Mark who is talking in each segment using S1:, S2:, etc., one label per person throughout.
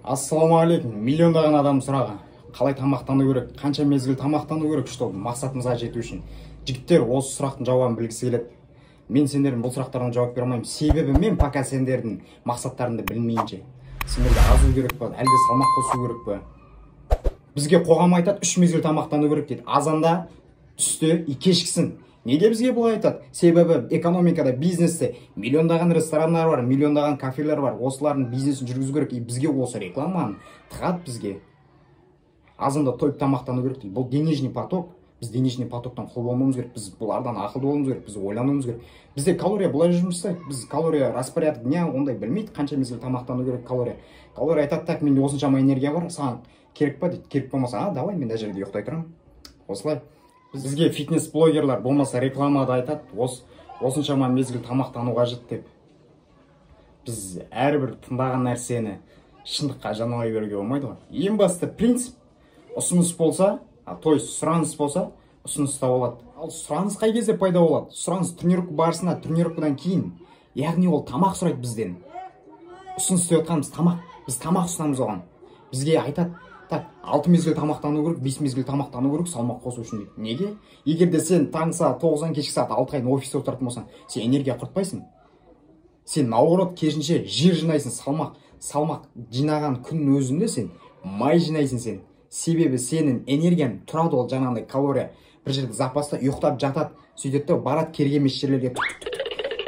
S1: Ассалаумағалейкум. Миллиондаған адам сұрағы: қалай тамақтану керек, қанша мезгіл тамақтану керек, чтобы мақсатымызға жету үшін? Жігіттер осы сұрақтың жауабын білгісі келеді. Мен сендердің бұл сұрақтарына жауап бере алмаймын, себебі мен пока сендердің мақсаттарыңды білмейінше. Сендерге азу керек па, әлде салмақ қосу керек па? Бізге қоғам айтады, 3 мезгіл тамақтану керек дейді: азанда, түсте и кешкісін. Неге бізге бұлай айтады? Себебі экономикада, бизнесте миллиондаған ресторандар бар, миллиондаған кафелер бар, осылардың бизнесін жүргізу керек. И бізге осы рекламаны тығады, бізге азанда тойып тамақтану керек дейді. Бұл денежный поток. Біз денежный потоктан құл болмауымыз керек, біз бұлардан ақылды болуымыз керек, біз ойлануымыз керек. Бізде калория былай жұмыс жасайды. Біз калория распорядок дня ондай білмейді, қанша мезгіл тамақтану керек. Калория айтады: «Так, менде осыншама энергия бар, саған керек па?» – дейді. Керек болмаса, «А, давай, мен мына жерде ұйықтай тұрамын». Осылай бізге фитнес блогерлар болмаса рекламада айтады, осыншама мезгіл тамақтану қажет деп. Біз әрбір тыңдаған нәрсені шындыққа жаналай беруге болмайды ғой. Ең басты принцип: ұсыныс болса, то есть сұраныс болса, ұсыныс та болады. Ал сұраныс қай кезде пайда болады? Сұраныс тренировка барысында, тренировкадан кейін. Яғни ол тамақ сұрайды бізден. Ұсыныс деп жатқанымыз тамақ, біз тамақ ұсынамыз оған. Бізге айтады: «Так, 6 мезгіл тамақтану керек, 5 мезгіл тамақтану керек салмақ қосу үшін», – дейді. Неге? Егер де сен таңғы сағат 9-дан кешкі сағат 6-ға дейін офисте отыратын болсаң, сен энергия құртпайсың, сен, наоборот, керісінше, жир жинайсың. Салмақ жинаған күннің өзінде сен май жинайсың сен, себебі сенің энергияң тұрады, ол жаңағындай калория бір жерде запаста ұйықтап жатады. Сөйтеді де барады керек емес жерлерге,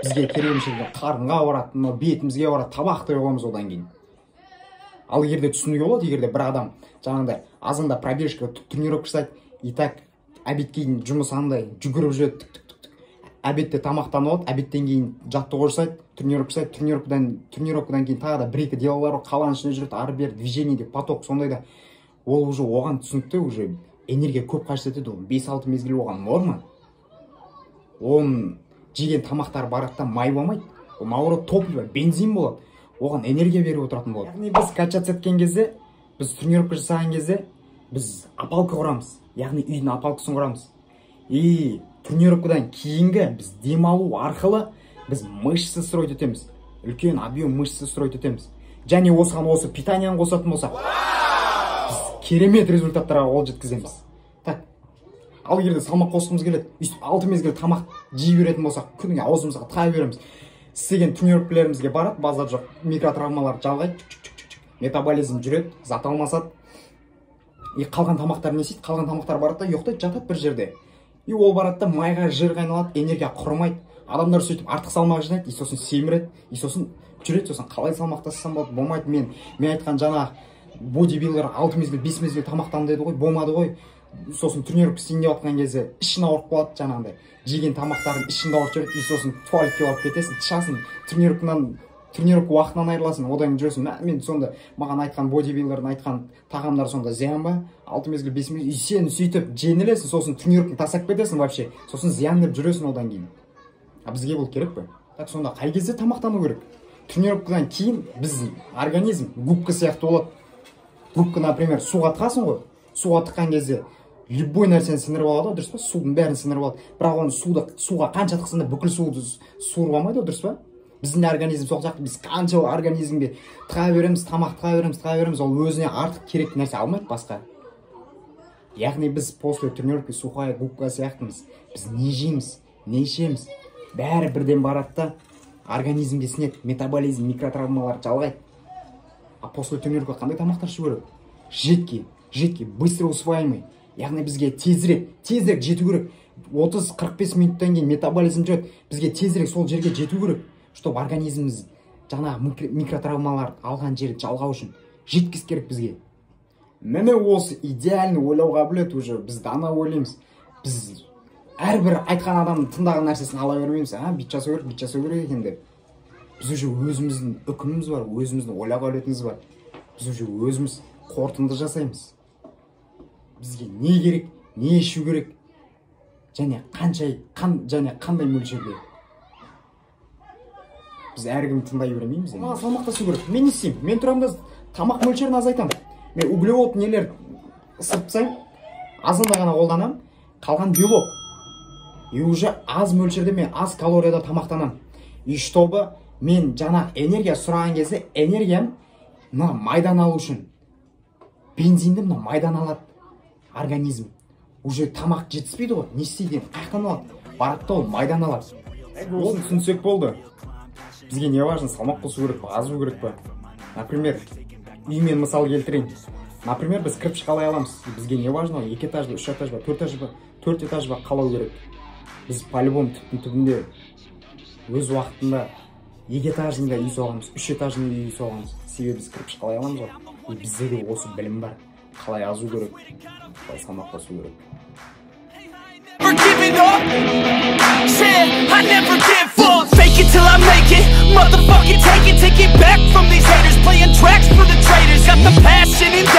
S1: бізге керек емес жерге, қарынға барады, мынау бетімізге барады, табақтай қоямыз одан кейін. Ал егер де түсінуге болады, егер де бір адам жаңағындай азанда пробежка, тренировка жасайды, и так обедке дейін жұмыс андай жүгіріп жүреді, түк түк түк, обедте тамақтанып алады, обедтен кейін жаттығу жасайды, тренировка жасайды, тренировкадан кейін тағы да бір екі делалар бар, қаланың ішінде жүреді, ары бері движение деп, поток сондай да, ол уже оған түсінікті, уже энергия көп қажет етеді. Ол 5-6 мезгіл оған норма. Оның жеген тамақтары барады да май болмайды, ол, наоборот, топливо, бензин болады, оған энергия беріп отыратын болады. Яғни біз качаться еткен кезде, біз тренировка жасаған кезде біз опалубка құрамыз, яғни үйдің опалубкасын құрамыз. И тренировкадан кейінгі біз демалу арқылы біз мышцы строить етеміз, үлкен объем мышцы строить етеміз. Және осыған осы питанияны қосатын болсақ, біз керемет результаттарға қол жеткіземіз. Так, ал егер де салмақ қосқымыз келеді, өйстіп 6 мезгіл тамақ жей беретін болсақ, күніге аузымызға тыға береміз, істеген тренировкалерімізге барады, базар жоқ, микротравмалар жалғайды, метаболизм жүреді, зат алмасады. И қалған тамақтар не істейді? Қалған тамақтар барады да ұйықтайды, жатады бір жерде. И ол барады да майға, жирға айналады, энергия құрмайды. Адамдар сөйтіп артық салмақ жинайды и сосын семіреді, и сосын жүреді, сосын «Қалай салмақ тастасам болады, болмайды, мен айтқан жаңағы бодибилдер 6 мезгіл, 5 мезгіл тамақтан деді ғой, болмады ғой». Сосын тренировка істейін деп жатқан кезде ішін ауырып қалады, жаңағындай жеген тамақтарын ішіңді ауыртып жібереді. И сосын туалетке барып кетесің, тышасың, тренировка уақытынан айырыласың. Одан кейін жүресің: «Мә, мен сонда маған айтқан бодибилдердің айтқан тағамдары сонда зиян ба, 6 мезгіл, 5 мезгіл?» И сен сөйтіп жеңілесің, сосын тренировканы тастап кетесің вообще, сосын зиян деп жүресің одан кейін. А бізге бұл керек пе? Так, сонда қай кезде тамақтану керек? Тренировкадан кейін біздің организм губка сияқты болады. Губка, например, суға тығасың ғой, суға тыққан кезде любой нәрсені сіңіріп алады ғой, дұрыс па? Судың бәрін сіңіріп алады, бірақ оны суды суға қанша тықсаң да, бүкіл суды суырып алмайды ғой, дұрыс па? Біздің де организм сол сияқты. Біз қанша организмге тыға береміз тамақ, тыға береміз, тыға береміз, ол өзіне артық керек нәрсе алмайды басқа. Яғни біз после тренировки сухая губка сияқтымыз. Біз не жейміз, не ішеміз, бәрі бірден барады да организмге сіңеді, метаболизм, микротравмалар жалғайды. А после тренировка қандай тамақтар ішу керек? Жидкий, жидкий, быстро усваиваемый. Яғни бізге тезірек жету керек. 30-45 минуттан кейін метаболизм жүреді, бізге тезірек сол жерге жету керек, чтобы организміміз жаңағы микротравмалар алған жерді жалғау үшін жидкость керек бізге. Міне, осы идеальный ойлау қабілет. Уже біз дана ойлаймыз, біз әрбір айтқан адамның тыңдаған нәрсесін ала бермейміз, «А, бүйтіп жасау керек, бүйтіп жасау керек екен» деп. Біз уже өзіміздің үкіміміз бар, өзіміздің ойлау қабілетіміз бар, біз уже өзіміз қорытынды жасаймыз: бізге не керек, не ішу керек және қанша және қандай мөлшерде. Біз әркімді тыңдай бермейміз. Маған салмақ тастау керек, мен не істеймін? Мен тұрамын да тамақ мөлшерін азайтамын. Мен углевод нелер ысырып тастаймын, азында ғана қолданамын, қалған белок. И уже аз мөлшерде, мен аз калорияда тамақтанамын. И чтобы мен жаңағы энергия сұраған кезде энергиям Мына майдан алу үшін бензинді мына майдан алады организм. Уже тамақ жетіспейді ғой, не істейді енді, қаяқтан алады? Барады да, ол майдан алады. Оны түсінсек болды. Бізге не важно, салмақ қосу керек па, азу керек па. Например, үймен мысал келтірейін. Например, біз кірпіш қалай аламыз? Бізге не важно, екі этаж ба, үш этаж ба, төрт этаж ба, төрт этаж ба қалау керек. Біз по любому түптің түбінде өз уақытында екі этажный да үй соғамыз, үш этажный үй соғамыз, себебі біз кірпіш қалай аламыз ғой. И бізде де осы білім бар: қалай азу керек, қалай салмақ қосу керек.
S2: Never giving up. Said I never give up. Fake it till I make it. Motherfucking take it, take it back from these haters. Playing tracks for the traitors. Got the passion and that.